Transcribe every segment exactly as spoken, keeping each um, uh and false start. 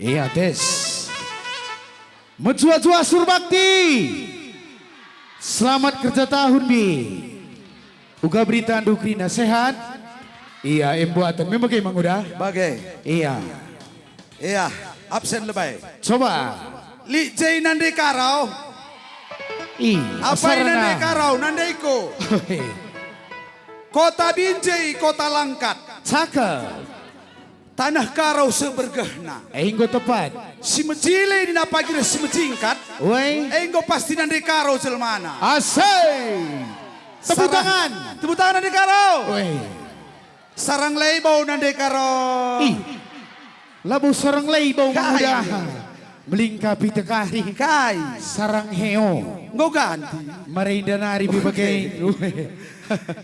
Iya, tes. Mejuah-juah Surbakti. Selamat kerja tahun, Bi. Uga berita ndu kerina sehat? Iya, em buatan. Memang bage, Manguda? Bage. Iya. Iya, absen lebai. Coba. Lit je nande Karo. Ih, apai asarna. Nande Karo, nande iko. Kota Binjai, kota Langkat. Cakep. Taneh Karo seh bergehna. Eh, enggo tepat. Si mejile nina pagi reh si mejingkat. Woi. Eh, enggo pasti nande Karo jelmana. Asai. Tepuk tangan. Tepuk tangan nande Karo. Woi. Sarang lebo nande Karo. Ih. Labo sarang lebo. Kai. Manguda. Melingkapi tekari. Kai. Sarang heo. Enggo ganti. Mari inda nari bi bage.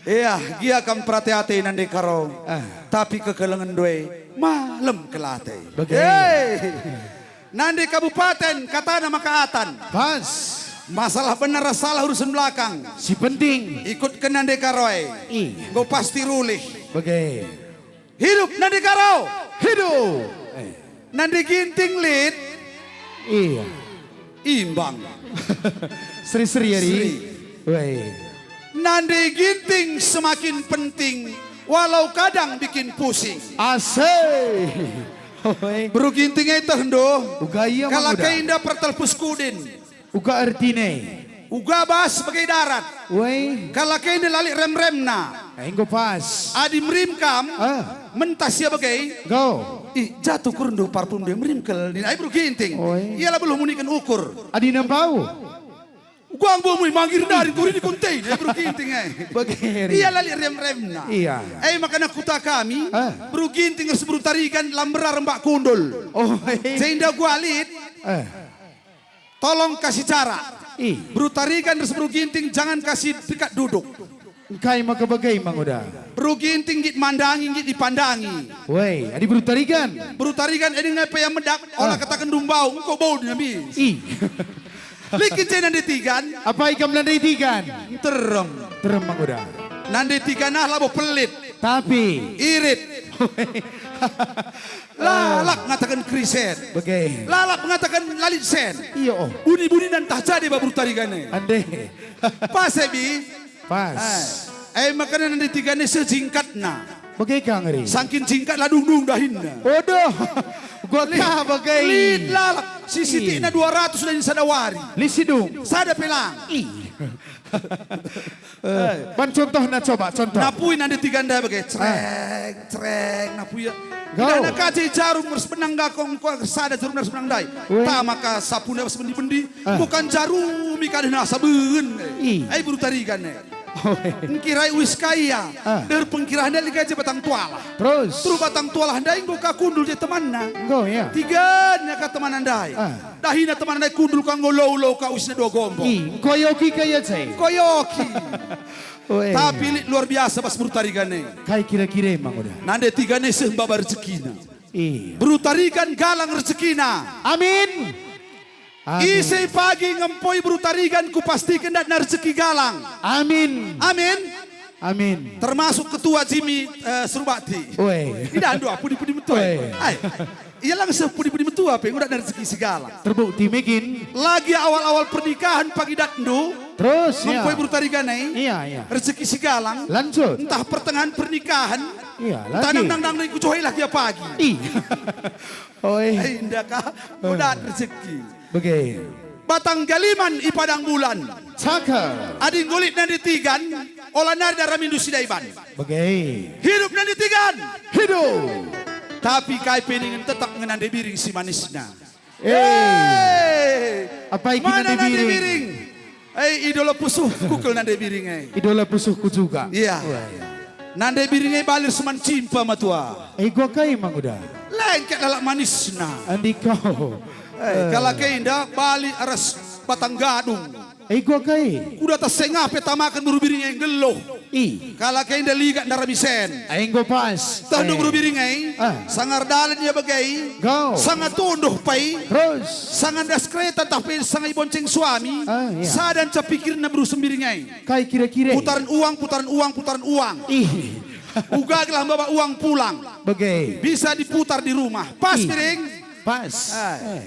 Iya, gia kam perate-ate nande Karo. Ah. Tapi kekelengen ndai malem kelate. Bage. Hei. Nande kabupaten katana maka atan. Pas. Masalah benar salah urusan belakang. Si penting. Ikutken nande Karo e. Ih. Enggo pasti rulih. Bage. Hidup nande Karo. Hidup. Eh. Nande Ginting lit. Iya. Imbang. Seri-seri, Ari. Seri. Woi. Nande Ginting semakin penting, walau kadang bikin pusing. Asik. Woi. Beru Ginting e teh ndo. Uga ia. Kalak Manguda. Enda pertelpus kudin. Uga ertina. Uga bas bage darat. Woi. Kalak enda la lit rem-remna. Enggo pas. Adi merim kam, ah, mentas ia bage. Enggo. Ih, jatuh kurndu parfum de merim kal, nina ai beru Ginting. Woi. Ia la beluh muniken ukur. Adi nembau. Uga enggo mui manggir nari turi di konten, ai beru Ginting ai. Bage. Ia la lit rem-remna. Iya. Eh, makana kuta kami, ah, beru Ginting ras beru Tarigan la mberar mbak kundul. Oh, eh. Jenda gua lit. Eh. Tolong kasih cara. Ih. Beru Tarigan ras beru Ginting jangan kasih dekat duduk. Engkai maka bage, Manguda? Beru Ginting nggit mandangi, nggit dipandangi. Woi, adi beru Tarigan? Beru Tarigan adi ngai pe ia medak, ola, ah, kataken dumbau, engko bau nambis. Ih. Likin je nande Tigan. Apai kam nande Tigan? Terem. Terem, Manguda. Nande Tigan ah labo pelit. Tapi. Irit. Lalap ngataken kerisen. Bage. Lalap ngataken la lit sen. Iyo, oh. Buni-bunina ntah jadi babo Tarigan e. Ande. Pas, Ebi? Pas. Eh, eh, makana nande Tigan e seh jingkatna. Bage ka ngeri. Sangkin jingkat la dung-dung dahinna. Waduh. Gua ka bage. Lit lalap. Si sitikna dua ratus dahin sada wari. Lit si dung. Sada pe lang. Ih. Eh, ban contohna coba, contoh. Napui nande Tigan ndai bage, ah, creng, creng, napui ia. Go. Idahna ka je jarum ras benang ndai, engko, engko sada jarum ras benang ndai. Weh. Tama ka sapuna bas bendi-bendi, ah, bukan jarumi ka dehna asa behen. Ih. Ai beru Tarigan e. Oh. Engkirai uis ka ia. Ah. Deher pengkirah ndai lit ka je batang tualah. Terus? Terus batang tualah ndai enggo ka kundul je temanna. Enggo, ya. Tigan ia ka temanna ndai. Ah. Dahina temanna ndai kundul ka enggo lou-lou ka uisna dua gombong. Ih, engko ioki ka ia je. Engko ioki. Oe. Tapi lit luar biasa bas beru Tarigan e. Kai kira-kira emang udah? Nande Tigan e seh maba rejekina. Ih. Beru Tarigan galang rejekina. Amin. Amin. Ise pagi ngempoi beru Tarigan kupastiken datna rejeki galang. Amin. Amin. Amin. Termasuk ketua Jimi, eh, Surbakti. Oe. Idah ndu pudi-pudi metua. Oe. Ai. Ia lang seh pudi-pudi metua pe ngudatna rejeki si galang. Terbukti mekin. Lagi awal-awal pernikahen pagi datndu. Terus, ya. Ngempoi beru Tarigan e. Iya, iya. Rejeki si galang. Lanjut. Ntah pertengahan pernikahen. Iya, lagi. Tanang nang nang kujohai lagi pagi. Ih. Oi. Eh, indah kah? Ngudat rejeki. Bage. Batang galiman i padang bulan. Cakep. Adi nggo lit nande Tigan, ola nari daramindu si daiban. Bage. Hidup nande Tigan. Hidup. Tapi kai pe ningen tetap nge nande Biring si manisna. Eh. Eh. Apai ki nande Biring? Mana nande Biring? Eh, idola pusuhku kal nande Biring e. Idola pusuhku juga. Iya. Wah. Nande Biring e balir seman cimpa matua. Eh, gua kai emang udah? Lain ket lalap manisna. Andi kau. Eh, kalak enda bali ras batang gadung. Eh, gua kai? Kuda atas sengah pe tamaken beru Biring e nggeluh. Ih. Kalak enda ligat ndarami sen. Eh, enggo pas. Tah ndu beru Biring e. Ah. Sanga erdalan ia bage. Go. Sanga tunduh pe. Terus. Sanga ndas kereta ntah pe sanga ibonceng suami. Ah, iya. Sada nca pikirna beru Sembiring e. Kai kira-kira? Putaran uang, putaran uang, putaran uang. Ih. Uga gelah maba uang pulang. Bage. Bisa diputar di rumah. Pas, ih, Biring. Pas. Eh. Eh.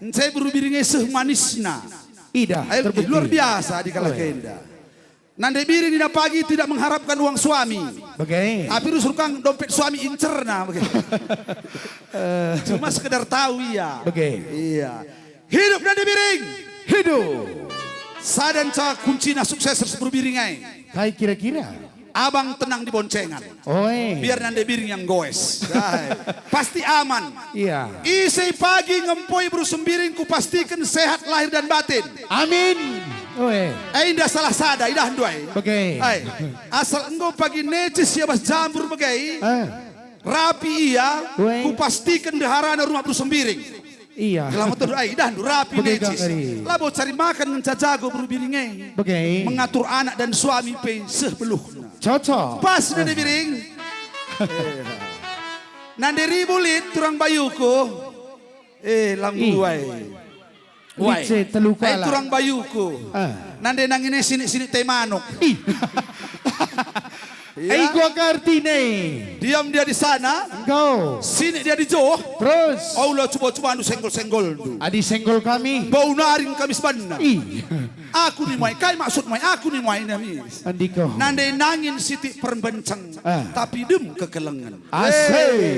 Ncai beru Biring e seh manisna. Idah, eh, terbukti. Luar biasa dikalahken enda. Nande Biring nina pagi tidak mengharapkan uang suami. Bage. Tapi rusur kang dompet suami incerna, bage. Eh. Cuma sekedar tahu ia. Bage. Iya. Hidup Nande Biring. Hidup. Sada nca kuncina sukses ras beru Biring ai. Kai kira-kira? Abang tenang di boncengan. Oe. Biar Nande Biring yang goes. Dai. Pasti aman. Iya. Ise pagi ngempoi beru Sembiring kupastiken sehat lahir dan batin. Amin. Oe. Eh, indah salah sada, idahndu ai. Bage. Ai, asal enggo pagi necis ia bas jambur bage. Eh. Rapi ia, oe, kupastiken ndeharana rumah beru Sembiring. Iya. Selamat terus, ai, idahndu rapi. Bage necis. Kang Ari. Labo cari makan ngenca jago beru Biring e. Bage. Mengatur anak dan suami pe seh beluhna. Cocok. Pas Nande Biring. Nande Ribu lit turang bayuku. Eh, lambuai. Ih. Wai. Lit se telu kalak. Eh, turang bayuku. Ah. Nande nangin e sinik-sinik tai manuk. Ih. Ya. Eh, gua ngerti nih. Diam dia di sana. Engkau. Sinik dia di joh. Terus. Aula cuba-cubandu senggol-senggolndu. Adi senggol kami. Bau naring kami sebanna. Ih. Aku ni muai, kai maksud muai? Aku ni muai nami. Andiko. Nande nangin sitik perbenceng, ah, tapi dem kekelengen. Asik. Hei.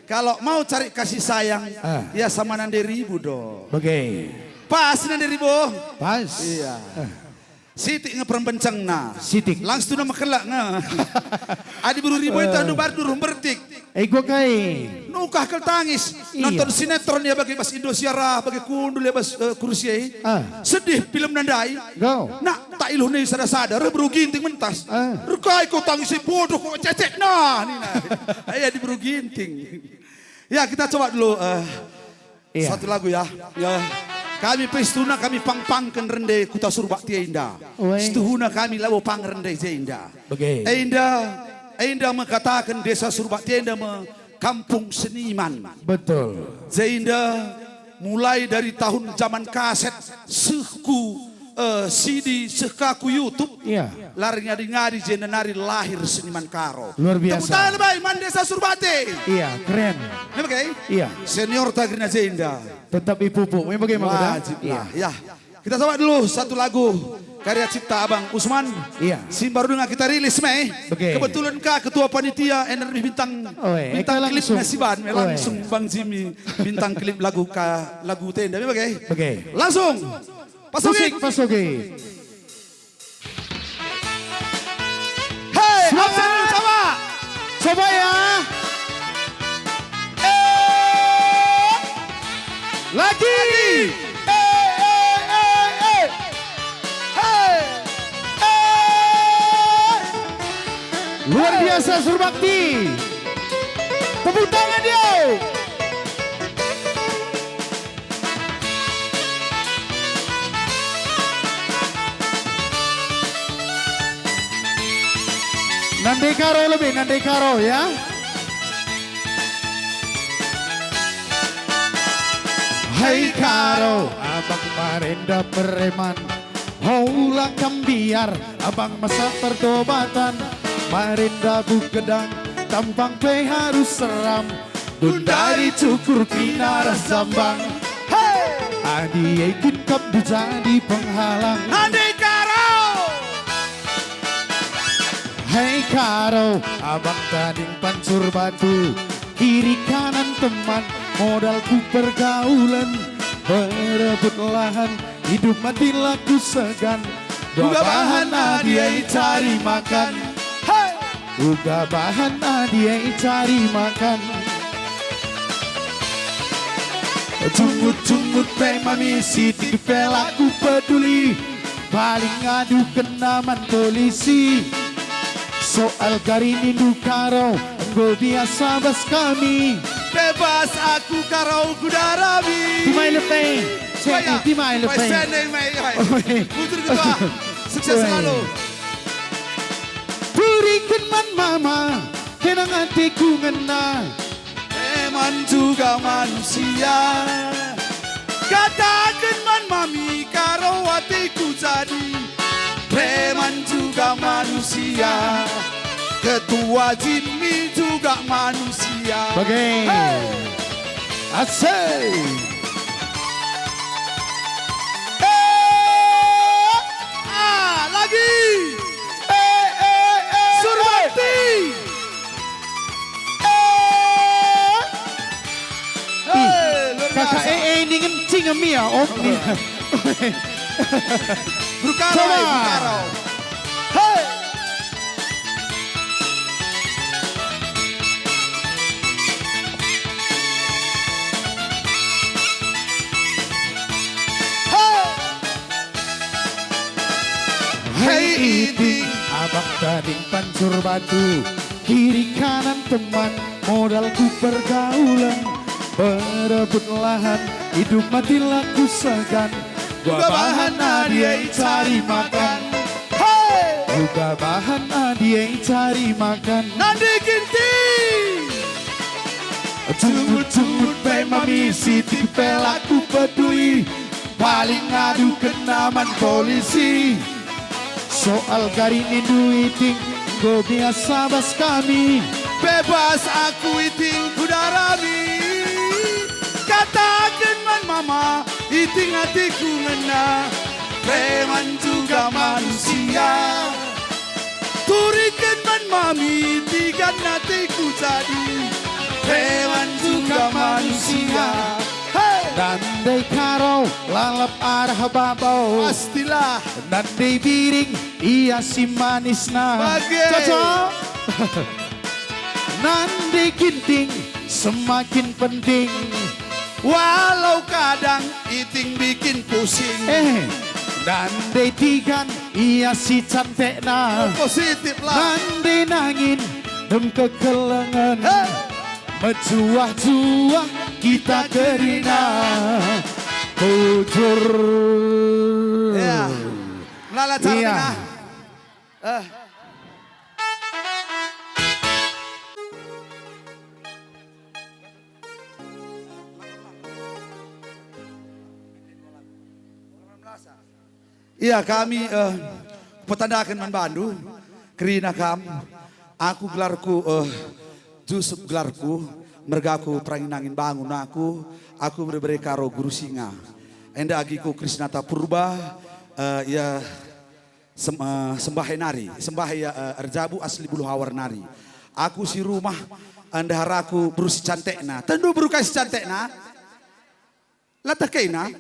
Kalau mau cari kasih sayang, ah, ya sama Nande Ribu do. Bage. Pas Nande Ribu. Pas. Iya. Ah. Sitik nge perbencengna. Sitik. Langsung tu nama kelak nge. Adi beru Ribu, eh, itu anu baru durung bertik. Eh, gua kai. Nukah kal tangis. Iya. Nonton sinetron ya bagi bas Indosiar, bagi kundul ya bas, eh, kursi, eh. Ah. Sedih film nandai. Go. Nak tak iluh nih sada-sada, reh beru Ginting mentas. Ah. Rekai kau tangis si bodoh kok cecek nah, nina. Iya di beru Ginting. Ya, kita coba dulu, eh, iya, satu lagu ya. Ya. Kami pe situhuna kami pang-pangken rende Kuta Surbakti enda. Oe. Situhuna kami labo pang rende je enda. Bage. Enda, enda mekataken Desa Surbakti enda me kampung seniman. Betul. Je enda mulai dari tahun zaman kaset seh ku, eh, C D seh ka ku YouTube. Iya. Lari ngadi-ngadi je nari lahir seniman Karo. Luar biasa. Tepuk tangan baik man Desa Surbakti. Iya, keren. Ini pakai? Iya. Senior ta kerina je enda. Tetap ipupu. Ini bagaimana? Wajib lah. Iya. Ya. Kita coba dulu satu lagu karya cipta Abang Usman. Iya. Si baru dengar kita rilis, Mei. Oke. Kebetulan ka ketua panitia N R B Bintang, oh, eh, bintang klip langsung. Nasiban, Mei, oke, langsung Bang Jimmy bintang klip lagu ka, lagu tenda, Mei, oke? Oke. Langsung. Pasogi. Musik Pasogi. Hei, siap. Absen dulu, coba. Coba ya. Eh. Lagi. Lagi. Eh, eh, eh, eh. Hei. Eh. Luar biasa Surbakti. Tepuk tangan dia. Nande Karo lebih, Nande Karo ya. Hai Karo, abang marenda preman. Ho ula kam biar, abang masa pertobatan. Marenda buk gedang, tampang pe harus seram. Gundari cukur pina ras jambang. Hei! Adi e kin kap jadi penghalang. Nande Karo! Hei Karo, abang tading pancur batu, kiri kanan teman, modal ku pergaulan, berebut lahan, hidup mati laku segan. Uga bahan adi e cari makan. Hei! Uga bahan adi e cari makan. Jungut-jungut pe mami sitik pe laku peduli. Paling ngadu kena man polisi. Soal gari nindu Karo enggo biasa bas kami. Bebas aku Karo ku darami. Timai lepe. Seni, timai lepe. Seni, mai, mai. Oi. Putur ketua. Sukses selalu. Turiken man mama, kenang ateku ngena. Preman juga manusia. Kataken man mami Karo ateku jadi. Preman juga manusia. Ketua Jimmy juga manusia. Bage. Hei. Asik. Eh, ah, lagi. Eh, eh, eh, Surbakti. Eh. Ih, hei, luar kakak biasa. Ee ini ngencing em ia, Om. Iya. Brukaro, coba. Brukaro. Hei. Hei. Hei, Iting. Iting, Abang Gading Pancur Batu, kiri kanan teman, modal ku pergaulan, berebut lahan, hidup mati laku segan. Uga bahan adi e cari makan. Hei! Uga bahan adi e cari makan. Nande Ginting! Junggut-junggut pe mami, sitik pe la kupedui. Paling ngadu kena man polisi. Soal gari nindu Iting, enggo biasa bas kami. Bebas aku Iting kudarami. Kataken man mama, Iting atiku ngena. Preman juga manusia. Turiken man mami, tigan atiku jadi. Preman juga manusia. Hei! Nande Karo, lalap arah babo. Pastilah. Nande Biring, ia si manisna. Bage. Cocok. Nande Ginting, semakin penting. Walau kadang Iting bikin pusing. Eh, nande Tigan, ia si cantekna. Oh, positif lah. Nande Nangin, dem kekelengen. Hei. Mejuah-juah kita kerina. Bujur. Ya. Melala cara. Iya. Kerina. Eh. Ia kami, eh, petandaken man bandu, kerina kam. Aku gelarku, eh, Jusup gelarku, mergaku Terangin Angin Bangun aku, aku bere-bere Karo Guru Singa. Enda agiku Krisnata Purba, eh, ia sem-, eh, Sembahe nari, Sembahe ia, eh, erjabu asli Buluhawar nari. Aku si rumah, eh, ndeharaku beru si cantekna. Tendu beru kai si cantekna? Latah kena.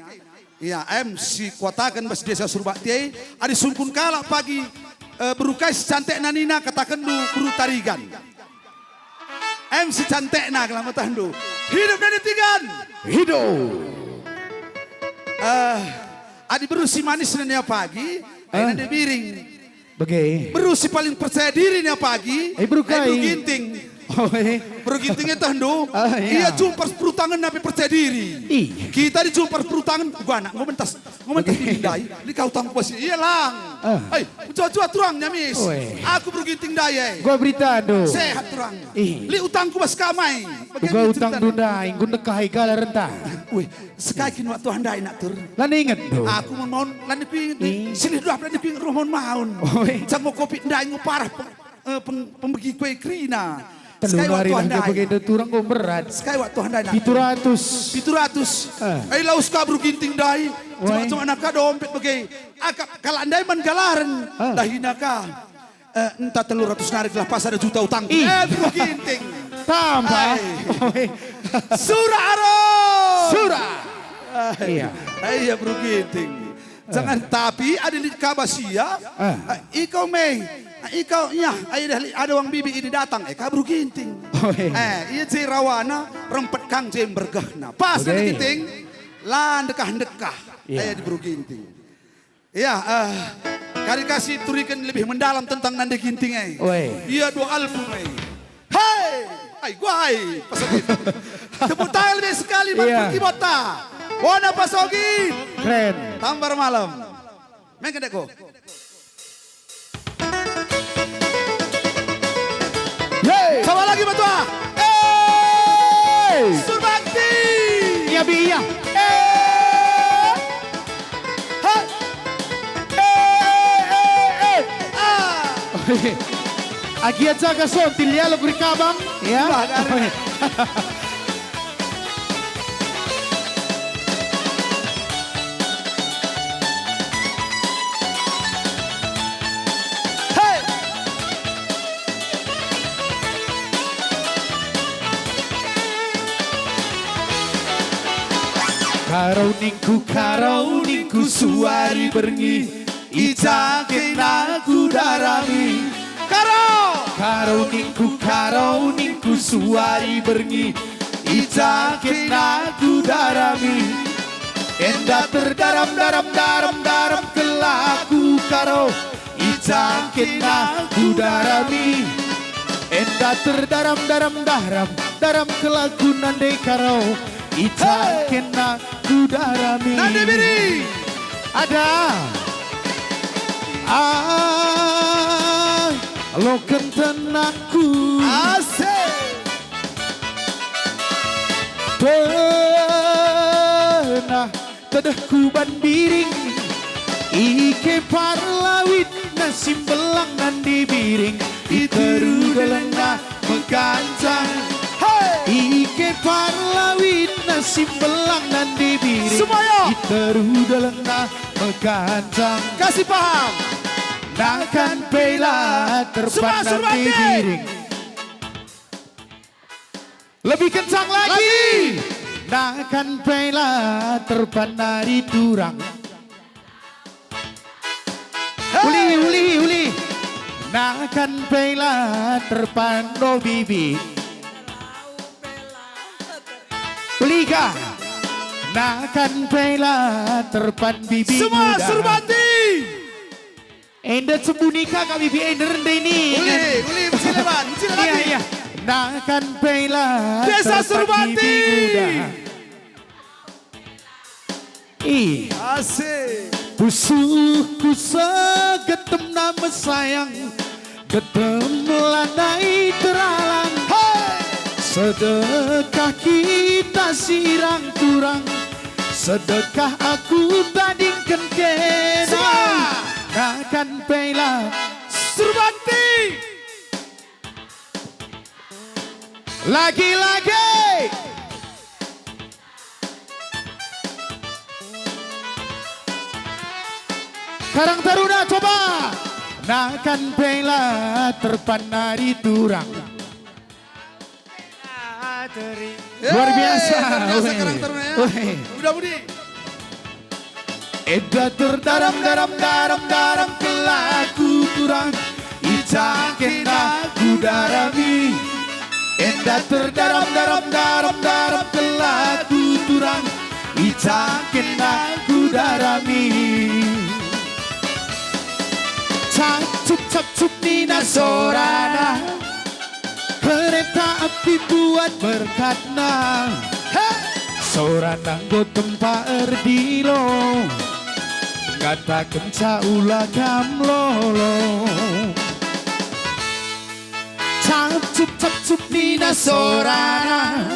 Ia, em si kuataken bas desa Surbakti e, adi sungkun kalak pagi, eh, beru kai si cantekna nina, katakenndu beru Tarigan. Em si cantekna, kala matahndu. Hidup nande Tigan. Hidup. Eh, adi beru si manisna nia pagi, eh, nande Biring. Bage. Beru si paling percaya diri nia pagi, eh, beru kai? Beru Ginting. Oh, eh. Beru Ginting e tahndu, ah, iya. Ia jumpar perutanggen nape percaya diri. Ih. Kita dijumpar perutanggen, gua anak, gua mentas, gua mentas. Bage. Bini ndai, lit ka utangku bas ia, lang. Ah. Hei, mejuah-juah turang nyamis. Oe. Aku beru Ginting ndai e. Gua beritandu. Sehat turang. Ih. Lit utangku bas kam ai. Bage. Uga utang ceritana. Dundai, enggo ndekah i gala rentah. Weh, sekai kin wak tuah ndai nak tur. Lan inget do. Aku maun-maun, lan kuinget. Ih. Silih duah lan kuinget rumah maun-maun. Oe. Cang kopi ndai enggo parah peng-, eh, peng-, pembegi kue kerina. Telu sekai wak nari tuah lah ndai. Bage do turang enggo berat. Sekai wak tuah ndai nak. Pitu ratus. Pitu ratus. Eh. Eh, lawes ka beru Ginting ndai. Wai. Cuma-cuma naka dompet bage. Akap kalak ndai man galaren. Ah. Dahina ka. Eh, enta telu ratus nari gelah pas sada juta utangku. Ih. Eh, beru Ginting. Tambah. Ai. Oi. Sura aro. Sura. Ai. Iya. Ai, iya, beru Ginting. Eh. Jangan, tapi adi lit ka bas ia, ah, eh, ikau me, eh, ikau, iya, ai dah lit ada wang bibi ini datang, eh, ka beru Ginting. Oi. Eh, ia je rawana, rempet kang je mbergehna. Pas. Oke. Nande Ginting, la ndekah-ndekah. Iya. Eh, di beru Ginting. Ya, eh, kari kasih turiken lebih mendalam tentang Nande Ginting, eh. Weh. Ia dua album, eh. Hei! Ai, guai! Pasal itu. Tepuk tangan lebih sekali, iya, bagi keyboardta. Bona Pasogi. Keren. Tambar malam. Main kedeko. Yeay. Sama lagi, Batua. Eh. Surbakti. Iya, Bi, iya. Eh. Hei. Eh, eh, eh, eh. Ah. Agia jaga sontil ya, lagu Rikabang, ya. Wah, dari. Karo ningku, karo ningku suari berngi, i ja kena ku darami. Karo! Karo ningku, karo ningku suari berngi, i ja kena ku darami. Enda terdaram-daram, daram-daram kelaku karo, i ja kena ku darami. Enda terdaram-daram, daram-daram kelaku nande karo, i ja kena ku darami. Nande biri. Ada. Ah, loken tenahku. Asik. Tenah tedehku ban biring, i kepar lawit nasi mbelang nande biring, i teru delengna meganjang. Hey! I kepar lawit nasi mbelang nande biring, semuanya, i teru delengna meganjang. Kasih paham. Nakan pela terpandang di biring. Lebih kencang lagi. Lagi. Nakan pela terpandang di turang. Hey. Uli, uli, uli. Nakan pela terpando bibi. Uliga. Nakan pela terpan bibi. Semua muda. Surbati. Enda cembuni ka kami bi enda rende ini. Uli, uli, mecila ban, mecila lagi. Iya, iya. Nakan pela Desa tempat Surbati. Bibi muda. Ih. Asik. Pusuhku segetem nama sayang, getem lanai teralang. Hey! Sedekah kita sirang turang, sedekah aku tadingken kena. Semua. Nakan pela Surbati. Lagi-lagi. Karang Taruna, coba. Nakan pela terpandang di turang. Luar biasa. Yeay, luar biasa. Weh. Karang Taruna, ya. Weh. Muda-mudi. Enda terdaram-daram, daram-daram kelaku turang, i ja kena ku darami. Enda terdaram-daram, daram-daram kelaku turang, i ja kena ku darami. Capcup-capcup nina sorana. Kereta api buat berkatna. He! Sorana enggo tempa erdilo, ngatakenca ula kam lolo. Capcup-capcup nina sorana.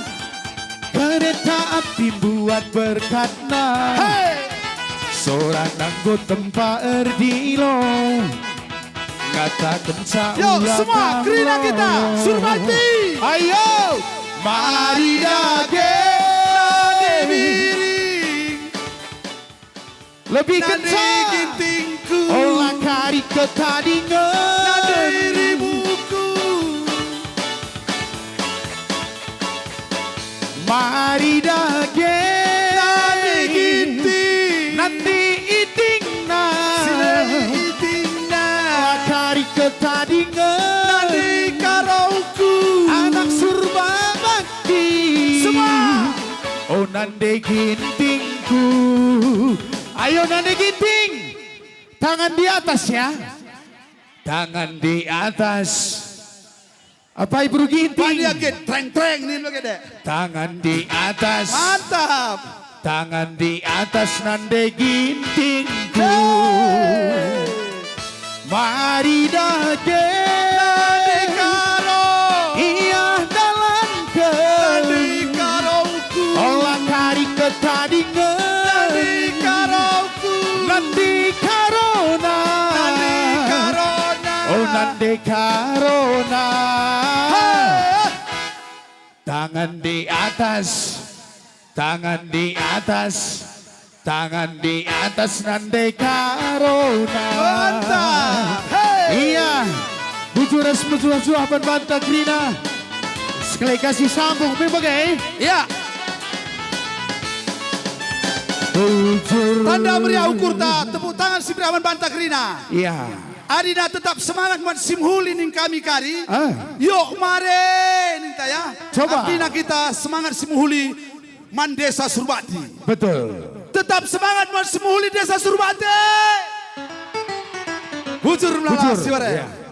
Kereta api buat berkatna. Hey! Sorana enggo tempa erdilo, ngatakenca ula kam lolo. Yo, semua, kerina kita, Surbati. Ayo, mari dage. Nande biring. Lebih kencang. Nande gintingku. Ola kari ketadingen. Nande irimuku. Mari dage. Nande ginting. Nande itingna. Sile itingna. Ola kari ketadingen. Nande karoku. Anak Surba Bakti. Semua. Oh, nande gintingku. Ayo, nande ginting. Tangan di atas, ya. Tangan di atas. Apai beru ginting? Panitia git, treng-treng nin bage, Dek. Tangan di atas. Mantap. Tangan di atas nande gintingku. Hey. Mari dage. Nande karo. Ia dalanken. Nande karoku. Ola kari ketadingen. Nande karoku. Nande karona. Nande karona. Oh, nande karona. Hey. Tangan di atas, tangan di atas, tangan di atas nande karona. Mantap. Hey. Iya. Bujur ras mejuah-juah ban banta kerina. Sekali kasih sambung, mi bage? Iya. Bujur. Tanda meriah ukurta, tepuk tangan si meriah man banta kerina. Iya. Adina tetap semangat man si mehuli ning kami kari. Ah. Yok mare ninta ya. Coba. Artina kita semangat si mehuli man Desa Surbakti. Betul. Tetap semangat man si mehuli Desa Surbakti. Bujur melala. Bujur, si ware. Iya.